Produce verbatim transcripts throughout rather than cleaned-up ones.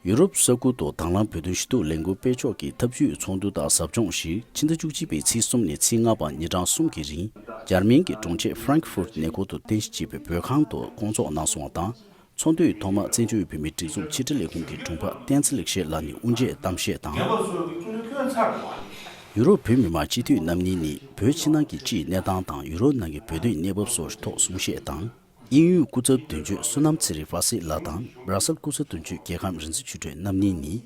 ཡུ་རོབ་ས་ཁུལ་དུ་དང་བླངས་བོད་དོན་ཞུ་གཏུག་ལས་འགུལ་སྤེལ་ཕྱོགས་ཀྱི་འཐབ་ཇུས་ཚོགས་འདུ་དང་ཟབ་སྦྱོང་ཞིག་ཕྱི་ཟླ་བཅུ་གཅིག་པའི་ཚེས་གསུམ་ནས་ཚེས་ལྔ་བར་ཉིན་གྲངས་གསུམ་གྱི་རིང་འཇར་མན་གྱི་གྲོང་ཁྱེར་ཧྥ་རན་ཁི་ཧྥུར་གནས་སྐོར་དུ་རྟེན་གཞི་བྱས་པའི་བོད་ཁང་དུ་བསྐོང་ཚོགས་གནང་སོང་བ་དང་། ཚོགས་འདུའི་ཐོག་མར་བཙན་བྱོལ་བོད་མིའི་སྒྲིག་འཛུགས་ཕྱི་དྲིལ་ལས་ཁུངས་ཀྱི་དྲུང་འཕར་བསྟན་འཛིན་ལེགས་བཤད་ལགས་ནས་དབུ་འབྱེད་གཏམ་བཤད་དང་། ཡུ་རོབ་བོད་མི་མང་སྤྱི་འཐུས་རྣམ་གཉིས་ནས་བོད་ཕྱི་ནང་གི་སྤྱིའི་གནས་སྟངས་དང་ཡུ་རོབ་ནང་གི་བོད་དོན་གནས་བབ་སོགས་ཐོག་གསུང་བཤད་དང་། དབྱིན་ཡུལ་སྐུ་ཚབ་དོན་གཅོད་བསོད་ནམས་ཚེ་རིང་ཧྥ་སི་ལགས་དང་། སྦྲ་སེལ་སྐུ་ཚབ་དོན་གཅོད་སྐྱེ་ཁམས་རིག་འཛིན་ཆོས་སྒྲོན་རྣམ་གཉིས་ནས།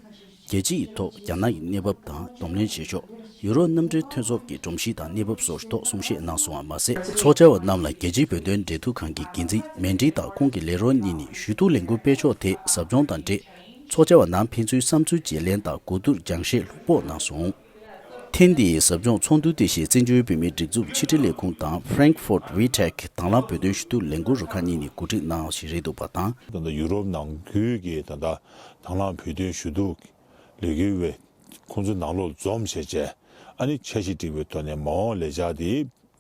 རྒྱལ་སྤྱི་ཡི་ཐོག་རྒྱ་ནག་གི་གནས་བབ་དང་གདོང་ལེན་བྱེད་ཕྱོགས། ཡུ་རོབ་མཉམ་འབྲེལ་མཐུན་ཚོགས་ཀྱི་སྒྲོམ་གཞི་དང་གནས་བབ་སོགས་ཐོག་གསུང་བཤད་གནང་སོང་བ་མ་ཟད། ཚོགས་བཅར་བ་རྣམས་ལ་རྒྱལ་སྤྱིའི་བོད་དོན་འབྲེལ་མཐུད་ཁང་གི་འགན་འཛིན་མན་ཌི་དང་ཁོང་གི་ལས་རོགས་གཉིས་ནས་ཞུ་གཏུག་ལས་འགུལ་སྤེལ་ཕྱོགས་ཐད་ཟབ་སྦྱོང་དང་འབྲེལ། ཚོགས་བཅར་བ་རྣམས་ཕན་ཚུན་བསམ་ཚུལ་བརྗེ་ལེན་དང་གོ་བསྡུར་སྦྱང་བཤད་ལྷུག་པོ་གནང་སོང་། ཐེངས་འདིའི་ཟབ་སྦྱོང་ཚོགས་འདུ་དེ་བཞིན་བཙན་བྱོལ་བོད་མིའི་སྒྲིག་འཛུགས་ཕྱི་དྲིལ་ལས་ཁུངས་དང་Frankfurt Vitech དང་བླངས་བོད་དོན་ཞུ་གཏུག་ལས་འགུལ་རུ་ཁག་གཉིས་ནས་གོ་སྒྲིག་གནང་བ་ཞིག་རེད་འདུག་པ་དང་། ད་ལྟ་ཡུ་རོབ་ནང་ཁུལ་གྱི་ད་ལྟ་དང་བླངས་བོད་དོན་ཞུ་གཏུག་ལས་འགུལ་བས་ཁོང་ཚོའི་ནང་ལོགས་འཛོམས་བྱས་བྱས་ཨ་ནི་འཆར་གཞི་བསྒྲིགས་པའི་ཐོག་ནས་མ་འོངས་ལས་འཆར་དེ་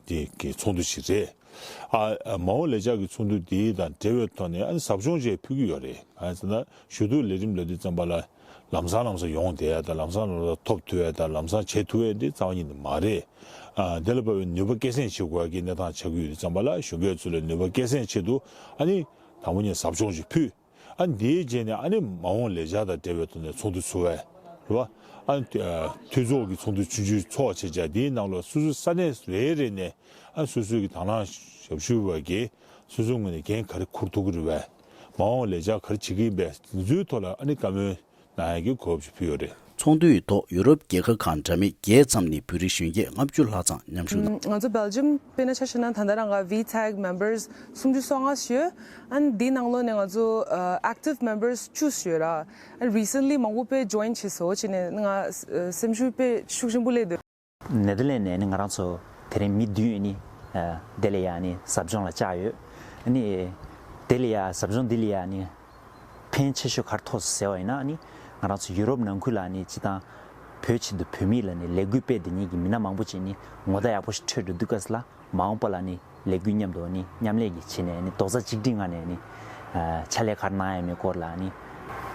དེ་གི་ཚོགས་འདུ་ཞིག་རེད། ཨ་མ་འོངས་ལས་འཆར་གྱི་ཚོགས་འདུ་དེ་དང་འབྲེལ་བའི་ཐོག་ནས་ཨ་ནི་ཟབ་སྦྱོང་ཅིག་ཕུལ་གྱི་ཡོད་རེད། གང་ཡིན་ཟེར་ན་ཞུ་གཏུག་ལས་རིམ་ལབ་དུས་ཙམ་པ་ལ་ལམ་སང་ལམ་སང་ཡོང་བསྡད་ཡ་དང་ལམ་སང་ལམ་སང་ཐོབ་ཐུབ་ཡ་དང་ལམ་སང་བྱེད་ཐུབ་ཡ་འདི་རྩ་བ་ཉིད་ནས་མ་རེད། ཨ་དེ་ལ་བབས་པའི་ནུས་པ་སྐྱེད་སྲིང་བྱེད་དགོས་ཡ་གི་གནས་སྟངས་ཆགས་ཀྱི་ཡོད་དུས་ཙམ་པ་ལ་གཞོན་སྐྱེས་ཚོ་ལ་ནུས་པ་སྐྱེད་སྲིང་ཆེད་དུ་ཨ་ནི་དང་པོ་ཉིད་ཟབ་སྦྱོང་ཅིག་ཕུལ། ཨ་འདིའི་རྗེས་ནས་ཨ་ནི་མ་འོངས་ལས་འཆར་དང་འབྲེལ་བའི་ཐོག་ནས་ཚོགས་འདུ་ཚོགས་པ་རེད་བ། ཨ་ནི་ཨ་འཐུས་ཚོགས་ཀྱི་ཚོགས་འདུ་ཆུང་ཆུང་ཚོགས་བྱས་བྱས་འདིའི་ནང་ལ་སོ་སོའི་ས་གནས་རེ་རེ་ནས་ཨ་སོ་སོའི་གི་དང་བླངས་ཞབས་ཞུ་བ་གིས་སོ་སོའི་ངོས་ནས་འགན་ག་རེ་འཁུར་ཐུབ་ཀྱི་རེད་བས། མ་འོངས་ལས་འཆར་ག་རེ་བྱེད་ཀྱི་ཡིན་པས་འདི་ཚོའི་ཐོག་ལ་ཨ་ནི་བཀའ་མོལ་གནང་ཡག་གི་གོ་སྐབས་ཤིག་ཕུལ་ཡོད་རེད། ཚོགས་འདུའི་ཐོག་ཡུ་རོབ་རྒྱལ་ཁབ་ཁག་འདྲ་མིན་བརྒྱད་ཙམ་ནས་བོད་རིགས་གཞོན་སྐྱེས་ལྔ་བཅུ་ལྷག་ཙམ་མཉམ་ཞུགས་གནང་། ང་ཚོ་སྦེལ་ཇམ་དཔེར་ན་ཆ་བཞག་ན་ད་ལྟ་རང་ག་VTAG members སུམ་ཅུ་སོ་ལྔ་ཞིག་ཡོད། ཨ་ནི་འདིའི་ནང་ལོགས་ནས་ང་ཚོ་active members བཅུ་ཞིག་ཡོད་ར། ཨ་ནི་recently མང་པོ་དཔེ་join བྱས་སོང་བྱས་ནས་ང་སེམས་ཤུགས་དཔེ་ཤུགས་ཆེན་པོ་སླེབས་འདུག་ནེ་དར་ལེན་ནས་ནི་ང་རང་ཚོ་དེ་རིང་མི་བདུན་ནི་དེ་ལ་ཡ་ནི་ཟབ་སྦྱོང་ལ་བཅར་ཡོད། ནི་དེ་ལ་ཡ་ཟབ་སྦྱོང་འདི་ལ་ཡ་ནི་ཕན་ཆེ་ཤོས་ག་རེ་ཐོགས་སོང་ཟེར་བ་ཡིན་ན་ནི་ང་རང་ཚོ་ཡུ་རོབ་ནང་ཁུལ་ལ་ནི་སྤྱི་བཏང་བོད་ཆེད་དུ་བོད་མི་ལ་ནི་ལས་འགུལ་སྤེལ་བསྡད་མཁན་གྱི་མི་སྣ་མང་པོ་ཅིག་ནི་ངོ་བརྡ་ཡག་པོ་ཞིག་འཕྲོད་འགྲོ་དུས་སྐབས་ལ་མ་འོངས་པ་ལ་ནི་ལས་འགུལ་མཉམ་དུ་ནི་མཉམ་ལས་ཀྱི་བྱས་ནས་ནི་རྡོག་རྩ་གཅིག་སྒྲིལ་ངང་ནས་ནི་ཕྱག་ལས་ག་རེ་གནང་ཡ་མེད་སྐོར་ལ་ནི་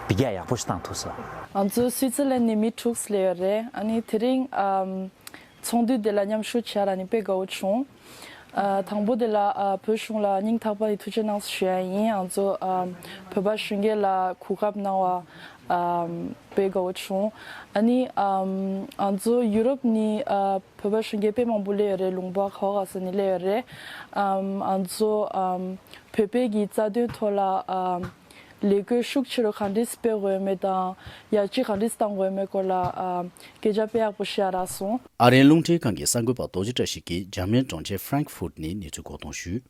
འབུད་རྒྱག་ཡག་པོ་ཞིག་བཏང་ཐུབ་སོང་། ང་ཚོ་སུའི་ཙི་ལན་ནས་མི་དྲུག་སླེབས་ཡོད་རེད། ཨ་ནི་དེ་རིང་ཚོགས་འདུ་དེ་ལ་མཉམ་ཞུགས་བྱས་ལ་ནི་དཔེ་དགའ་བོ་བྱུང་། ཨ་དང་པོ་དེ་ལ་ཨ་བོད་གཞུང་ལ་སྙིང་ཐག་པ་ནས་ཐུགས་རྗེ་གནང་ཞུ་ཡ་ཡིན། ང་ཚོ་ཨ་བོད་པ་གཞོན་སྐྱེས་ལ་གོ་སྐབས་གནང་བ་ཨ་དཔེ་དགའ་བོ་བྱུང་། ཨ་ནི་ཨ་ང་ཚོ་ཡུ་རོབ་ནི་ཨ་བོད་པ་གཞོན་སྐྱེས་དཔེ་མང་པོ་སླེབས་ཡོད་རེད། ལུང་པ་ག་བ་ག་ས་ནས་སླེབས་ཡོད་རེད། ཨ་ང་ཚོ་ཨ་བོད་པའི་གི་རྩ་དོན་ཐོག་ལ་ཨ་ལས་འགུལ་ཤུགས་ཆེ་རུ་གང་འདྲས་སྤེལ་དགོས་ཡོད་མེད་དང་ཡར་རྒྱས་གང་འདྲས་བཏང་དགོས་ཡོད་མེད་སྐོར་ལ་ཨ་སྐད་ཆ་དཔེ་ཡག་པོ་བཤད་རག་སོང་། ཨ་རིའི་རླུང་འཕྲིན་ཁང་གི་གསར་འགོད་པ་རྡོ་རྗེ་བཀྲ་ཤིས་ཀྱིས་འཇར་མན་གྲོང་ཁྱེར་ཧྥ་རན་ཁི་ཧྥུར་ནས་གནས་ཚུལ་མགོ་རྟིང་ཞུས།